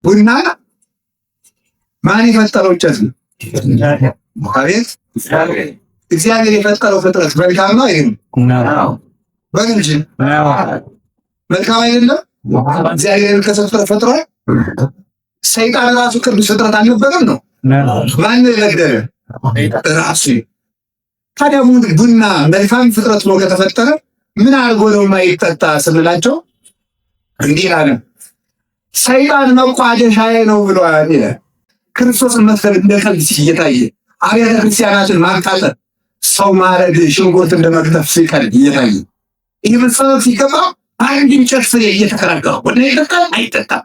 ቡና ማን የፈጠረው እንጨት ነው? አቤት፣ እግዚአብሔር የፈጠረው ፍጥረት መልካም ነው አይደለም? በል እንጂ መልካም አይደለም? እግዚአብሔር ከሰፈረ ፈጥሯል። ሰይጣን ራሱ ቅዱስ ፍጥረት አልነበረም ነው? ማን የበደለ? ራሱ። ታዲያ ቡና መልካም ፍጥረት ነው ከተፈጠረ ምን አድርጎ ነው የማይጠጣ ስንላቸው እንዲህ አለ፣ ሰይጣን መቋደሻዬ ነው ብሏል ይላል። ክርስቶስን መስቀል እንደ ቀልድ እየታየ፣ አብያተ ክርስቲያናትን ማቃጠል፣ ሰው ማረድ፣ ሽንኩርት እንደመክተፍ ሲቀልድ እየታየ፣ ይህ መጸሎት ሲገባ አንድ እንጨት ፍሬ እየተከራከረ ቡና ይጠጣል አይጠጣም?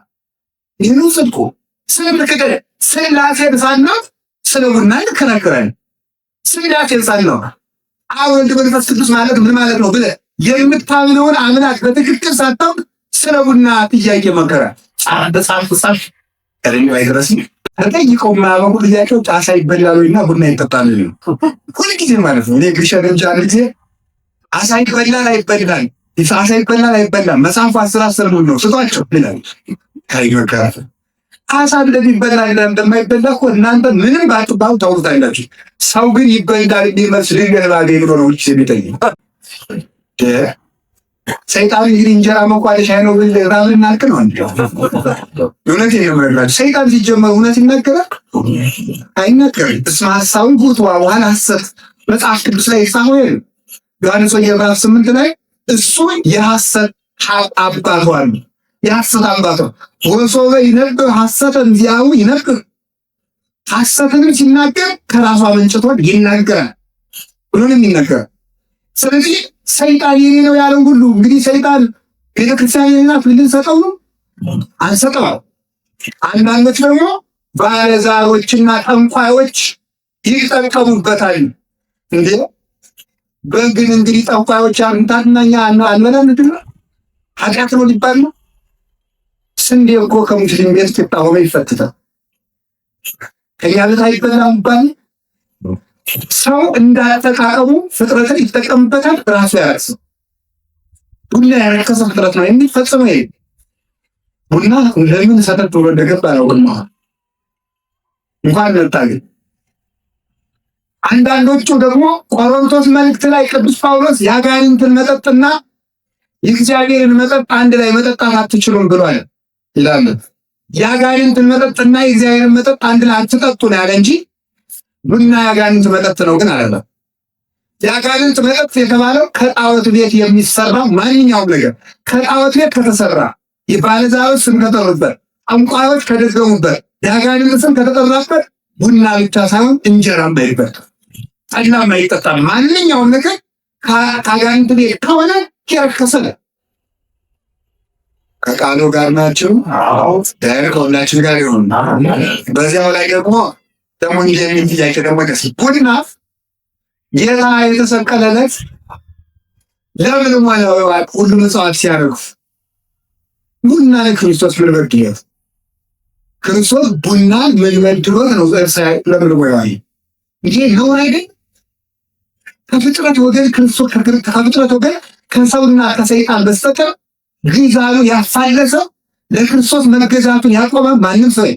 ይህ ነው ጽድቁ። ስለምትከተለ ስላሴን ሳናት ስለ ቡና እንከራከራለን። ስላሴን ሳናውቅ፣ አብ ወልድ መንፈስ ቅዱስ ማለት ምን ማለት ነው ብለህ የምታምነውን አምላክ በትክክል ሳታውቅ ስለ ቡና ጥያቄ መከራ ጻፍ ጻፍ ቀደም አይደረስም። ተጠይቀው የማያበቁ ጥያቄዎች አሳ ይበላል ወይና ቡና ይጠጣል ነው ሁልጊዜ ማለት ነው። እኔ ግሸን እንጂ አንድ ጊዜ አሳ ይበላል አይበላል፣ አሳ ይበላል አይበላም፣ መጽሐፉ 10 10 ነው ስጧቸው ይላል። መከራ አሳ እንደሚበላ እንደማይበላ እኮ እናንተ ምንም ባትባሉ ታውቁታላችሁ። ሰው ግን ይበላል የሚል መልስ ድንገት ባገኝ ብሎ ነው ሁልጊዜ የሚጠይቅ። ሰይጣን እንግዲህ እንጀራ መቋደሻ ነው ብል ራብን እናልቅ ነው እንዴ? እውነት ነው። ሰይጣን ሲጀመር እውነት ይናገራል አይናገርም? እስመ ሐሳዊ ውእቱ ወአቡሃ ሐሰት መጽሐፍ ቅዱስ ላይ የተጻፈው ዮሐንስ ወንጌል ምዕራፍ 8 ላይ እሱ የሐሰት አባቷ ነው። የሐሰት አባቷ ወሶበ ይነብር ሐሰተ እንዚአሁ ይነብር፣ ሐሰትንም ሲናገር ከራሷ መንጭቶ ይናገራል ብሎንም ይናገራል። ስለዚህ ሰይጣን የኔ ነው ያለው ሁሉ እንግዲህ ሰይጣን ቤተክርስቲያን የኔ ናት ልንሰጠው ነው? አንሰጠው። አንዳንዶች ደግሞ ባለዛሮችና ጠንቋዮች ይጠቀሙበታል። እንዴ በግን እንግዲህ ጠንቋዮች አምታትና እኛ አንበላም ምንድን ነው? ኃጢአት ነው ሊባል ነው? ስንዴ እኮ ከሙስሊም ቤት ቂጣ ሆኖ ይፈትታል። ከኛ ቤት አይበላም ይባል። ሰው እንዳጠቃቀሙ ፍጥረትን ይጠቀምበታል፣ ራሱ ያረክሰው። ቡና ያረከሰ ፍጥረት ነው የሚል ፈጽሞ ይሄ ቡና ለምን ሰተት ብሎ እንደገባ አላውቅም። እንኳን መጣ ግን አንዳንዶቹ ደግሞ ቆሮንቶስ መልእክት ላይ ቅዱስ ጳውሎስ የአጋንንትን መጠጥና የእግዚአብሔርን መጠጥ አንድ ላይ መጠጣት አትችሉም ብሏል ይላሉ። የአጋንንትን መጠጥና የእግዚአብሔርን መጠጥ አንድ ላይ አትጠጡ ነው ያለ እንጂ ቡና የአጋንንት መጠጥ ነው ግን አላለም። የአጋንንት መጠጥ የተባለው ከጣዖት ቤት የሚሰራው ማንኛውም ነገር ከጣዖት ቤት ከተሰራ፣ የባለዛዎች ስም ከተጠሩበት፣ ጠንቋዮች ከደገሙበት፣ የአጋንንት ስም ከተጠራበት ቡና ብቻ ሳይሆን እንጀራም አይበላም፣ ጠላም አይጠጣም። ማንኛውም ነገር ከአጋንንት ቤት ከሆነ የረከሰ ነው። ከቃሉ ጋር ናቸው። ከሁላችን ጋር ይሁን። በዚያው ላይ ደግሞ ደግሞ እንዲህ የሚል ጥያቄ ደግሞ ደስ ቡና ጌታ የተሰቀለለት ለምን ሆነ? ሁሉም እጽዋት ሲያረግፍ ቡና ለክርስቶስ ምን በድሎት? ክርስቶስ ቡናን ምን በድሎት ነው ለምልሞ የዋለ? ይሄ ነውር አይደል? ከፍጥረት ወገን ክርስቶስ ከፍጥረት ወገን ከሰውና ከሰይጣን በስተቀር ግዛሉ ያፋለሰ ለክርስቶስ መገዛቱን ያቆመ ማንም ሰው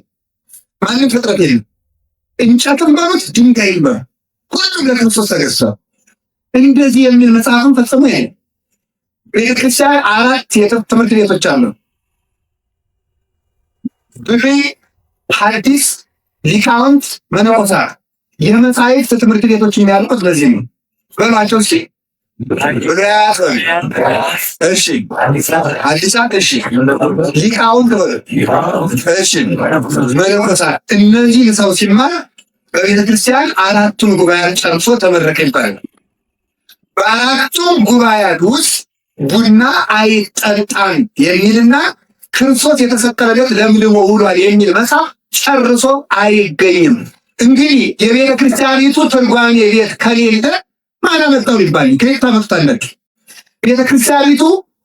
ማንም ፍጥረት የለም። እንጨትም በሉት ድንጋይም በሉት ሁሉም ለክርስቶስ ተገዝቷል። እንደዚህ የሚል መጽሐፍም ፈጽሞ ያለ ቤተክርስቲያን አራት የጥንት ትምህርት ቤቶች አሉ። ብሉይ፣ ሐዲስ፣ ሊቃውንት፣ መነኮሳት። የመጻሕፍት ትምህርት ቤቶች የሚያልቁት ለዚህ ነው። በሏቸው እስኪ ብሉያት፣ እሺ፣ ሐዲሳት፣ እሺ፣ ሊቃውንት በሉ፣ እሺ፣ መነኮሳት። እነዚህ ሰው ሲማር በቤተክርስቲያን አራቱን ጉባኤያት ጨርሶ ተመረቀ ይባላል። በአራቱም ጉባኤያት ውስጥ ቡና አይጠጣም የሚልና ክርስቶስ የተሰቀለበት ለምልሞ ውሏል የሚል መጽሐፍ ጨርሶ አይገኝም። እንግዲህ የቤተ ክርስቲያኒቱ ትርጓሜ ቤት ከሌለ ማን አመጣው ይባል? ከየት ታመጡታላችሁ? ቤተ ክርስቲያኒቱ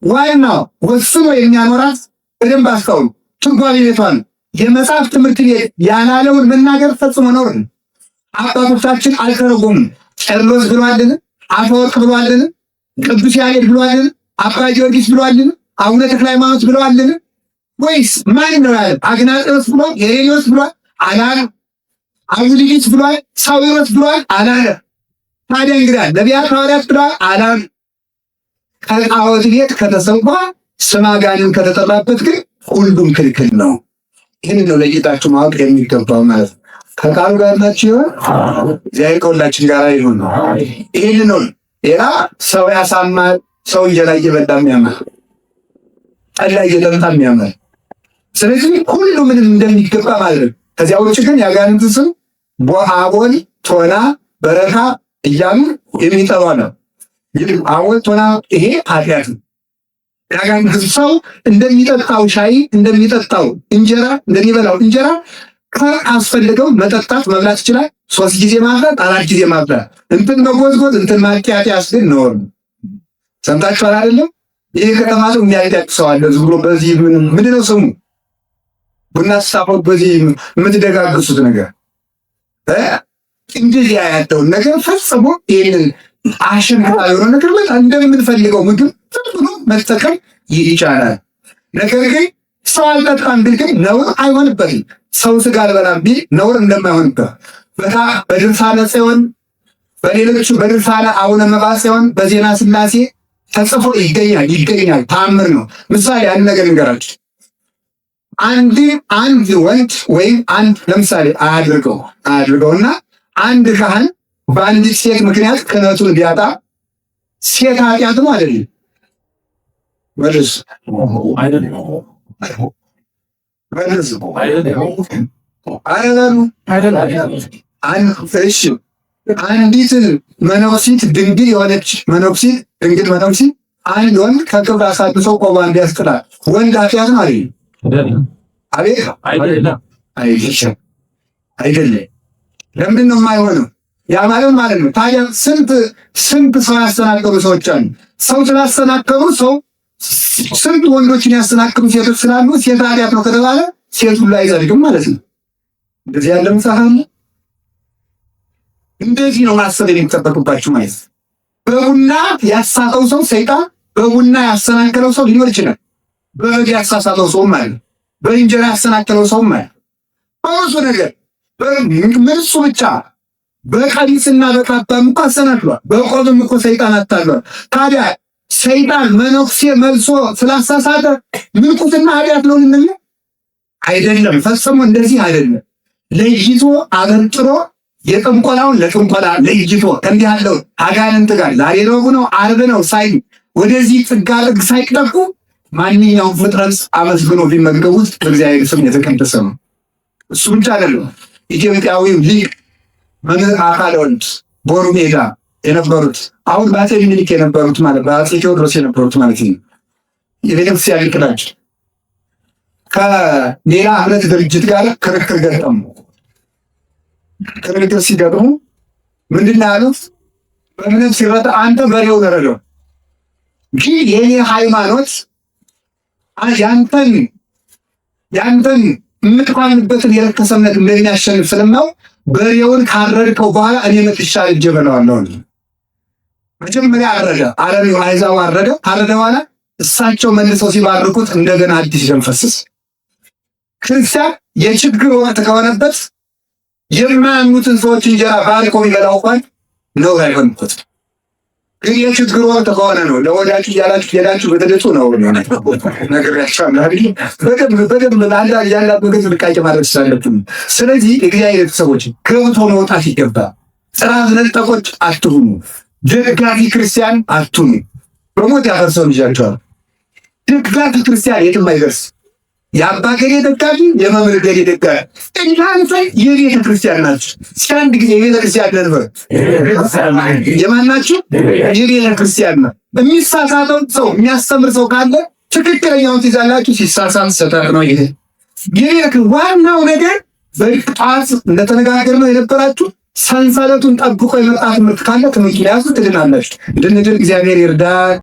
ዋናው ወስኖ የሚያኖራት በደንብ አስተውሉ፣ ትርጓሜ ቤቷ ነው። የመጽሐፍ ትምህርት ቤት ያላለውን መናገር ፈጽሞ ነውር ነው። አባቶቻችን አልተረጎሙም። ቄርሎስ ብሏልን? አፈወርቅ ብሏልን? ቅዱስ ያሬድ ብሏልን? አባ ጊዮርጊስ ብሏልን? አቡነ ተክለ ሃይማኖት ብለዋልን? ወይስ ማን ነው ያለ? አግናጥዮስ ብሏል? ሄሬኔዎስ ብሏል? አላለ። አውሊዲስ ብሏል? ሳዊሮስ ብሏል? አላለ። ታዲያ እንግዲህ ነቢያት ሐዋርያት ብሏል? አላሉ። ከጣዖት ቤት ከተሰዋ ስመ አጋንንት ከተጠራበት ግን ሁሉም ክልክል ነው። ይህን ነው ለይታችሁ ማወቅ የሚገባው ማለት ነው። ከቃሉ ጋር ናችሁ ይሆን? እግዚአብሔር ከሁላችን ጋር ይሁን። ይህን ነው። ሌላ ሰው ያሳማል። ሰው እንጀራ እየበላ የሚያምር፣ ጠላ እየጠጣ የሚያምር። ስለዚህ ሁሉ ምንም እንደሚገባ ማለት ነው። ከዚያ ውጭ ግን የአጋንንት ስም አቦል፣ ቶና፣ በረካ እያሉ የሚጠሯ ነው። አቦል፣ ቶና ይሄ ኃጢአት ነው። የአጋንንት ሰው እንደሚጠጣው ሻይ፣ እንደሚጠጣው እንጀራ፣ እንደሚበላው እንጀራ ከአስፈልገው መጠጣት መብላት ይችላል። 3 ጊዜ ማብላት፣ 4 ጊዜ ማብላት፣ እንትን መጎዝጎዝ፣ እንትን ማቂያቂያስ ግን ነውር ነው። ሰምታችኋል አይደለም? ይህ ከተማ ሰው የሚያቂያቅ ሰው አለ። ዝም ብሎ በዚህ ምንድን ነው ስሙ? ቡና ስታፈሉ በዚህ የምትደጋግሱት ነገር እንደዚህ ያለውን ነገር ፈጽሞ ይህንን አሸንክታ የሆነ ነገር በጣም እንደምንፈልገው ምግብ ዝም ብሎ መጠቀም ይቻላል። ነገር ግን ሰው አልጠጣም ቢል ግን ነውር አይሆንበትም። ሰው ስጋ አልበላም ቢል ነውር እንደማይሆንበት በድርሳነ ጽዮን፣ በሌሎቹ በድርሳነ አቡነ መብዓ ጽዮን፣ በዜና ስላሴ ተጽፎ ይገኛል። ተአምር ነው። ምሳሌ አንድ ነገር ልንገራችሁ። አንድ ወንድ ወይም አንድ ለምሳሌ አያድርገውና አንድ ካህን በአንዲት ሴት ምክንያት ክህነቱን ቢያጣ ሴት ኃጢአት ነው አይደለም? መልስ መልስ። አይደለም። እሺ አንዲት መነኩሲት ድንግል የሆነች መነኩሲት ድንግል መነኩሲት አንድ ወንድ ከክብር አሳድሶ ቆቧን ቢያስጥላት ወንድ ኃጢአት ነው አይደለም? አቤት አይደለም። አይደለም። ለምንድን ነው የማይሆነው? ያ ማለት ማለት ነው። ታዲያ ስንት ስንት ሰው ያሰናከሉ ሰዎች አሉ። ሰው ስላሰናከሉ ሰው ስንት ወንዶችን ያሰናክሉ ሴቶች ስላሉ ሴት ኃጢአት ነው ከተባለ ሴት ሁሉ አይጸድቅም ማለት ነው። እንደዚህ ያለ መጽሐፍ አለ። እንደዚህ ነው ማሰብ የሚጠበቅባችሁ ማለት ነው። በቡና ያሳተው ሰው ሰይጣን በቡና ያሰናከለው ሰው ሊኖር ይችላል። በበግ ያሳሳተው ሰው ማለት ነው። በእንጀራ ያሰናከለው ሰው ማለት በብዙ ነገር ምርሱ ብቻ በቀሚስና በካባም እኮ አሰናክሏል። በቆብም እኮ ሰይጣን አታሏል። ታዲያ ሰይጣን መነኩሴ መልሶ ስላሳሳተ ምንኩስና ኃጢአት ነው ልንል አይደለም። ፈጽሞ እንደዚህ አይደለም። ለይቶ አበጥሮ የጥንቆላውን ለጥንቆላ ለይቶ እንዲህ ያለው አጋንንት ጋር ዛሬ ረቡዕ ነው ዓርብ ነው ሳይ ወደዚህ ጥጋ ጥግ ሳይጠቁ ማንኛውም ፍጥረት አመስግኖ ቢመገቡት በእግዚአብሔር ስም የተቀደሰ ነው። እሱ ብቻ አይደለም። ኢትዮጵያዊው ሊቅ መምህር አካለ ወልድ ቦሩ ሜዳ የነበሩት አሁን በአፄ ምኒልክ የነበሩት ማለት በአፄ ቴዎድሮስ የነበሩት ማለት ነው። የቤተክርስቲያን ሊቅ ናቸው። ከሌላ እምነት ድርጅት ጋር ክርክር ገጠሙ። ክርክር ሲገጥሙ ምንድን ነው ያሉት? በእምነት ሲረዳ አንተ በሬውን ረደው፣ ግን የኔ ሃይማኖት ያንተን ያንተን የምትቋምንበትን የረከሰ እምነት እንደሚያሸንፍ ስለማውቅ በሬውን ካረድከው በኋላ እኔ መጥቻ እጄ በለዋለሁ። መጀመሪያ አረደ፣ አረቢው አሕዛብ አረደ። ካረደ በኋላ እሳቸው መልሰው ሲባርኩት እንደገና አዲስ ደም ፈሰሰ። ክርስቲያን የችግር ወቅት ከሆነበት የማያምኑትን ሰዎች እንጀራ ባርኮ የሚበላው እንኳን ነውር አይሆንበትም። ግን የችግር ወቅት ከሆነ ነው ለወዳችሁ እያላችሁ ሄዳችሁ በተደጡ ነው ነግሬያቸዋለሁ። በደንብ በደንብ ያንዳንድ ነገር ጥንቃቄ ማድረግ ስላለብን፣ ስለዚህ የእግዚአብሔር ቤተሰቦች ገብቶ መውጣት ይገባል። ጥራዝ ነጠቆች አትሁኑ። ደጋፊ ክርስቲያን አትሁኑ። በሞት ያፈርሰውን ይዣቸዋል። ደጋፊ ክርስቲያን የትም አይደርስ። የአባ ገሌ ደጋፊ፣ የመምህር ገሌ ደጋፊ፣ እናንተ የቤተ ክርስቲያን ናችሁ። እስኪ አንድ ጊዜ የቤተ ክርስቲያን ነን። የማን ናችሁ? የቤተ ክርስቲያን ነው። የሚሳሳተው ሰው የሚያስተምር ሰው ካለ ትክክለኛውን ትይዛላችሁ። ሲሳሳት ስህተት ነው። ይሄ የቤተ ዋናው ነገር በጣት እንደተነጋገርነው የነበራችሁ ሰንሰለቱን ጠብቆ የመጣ ትምህርት ካለ ትምህርት ያዙ፣ ትድናላችሁ። እንድንድን እግዚአብሔር ይርዳል።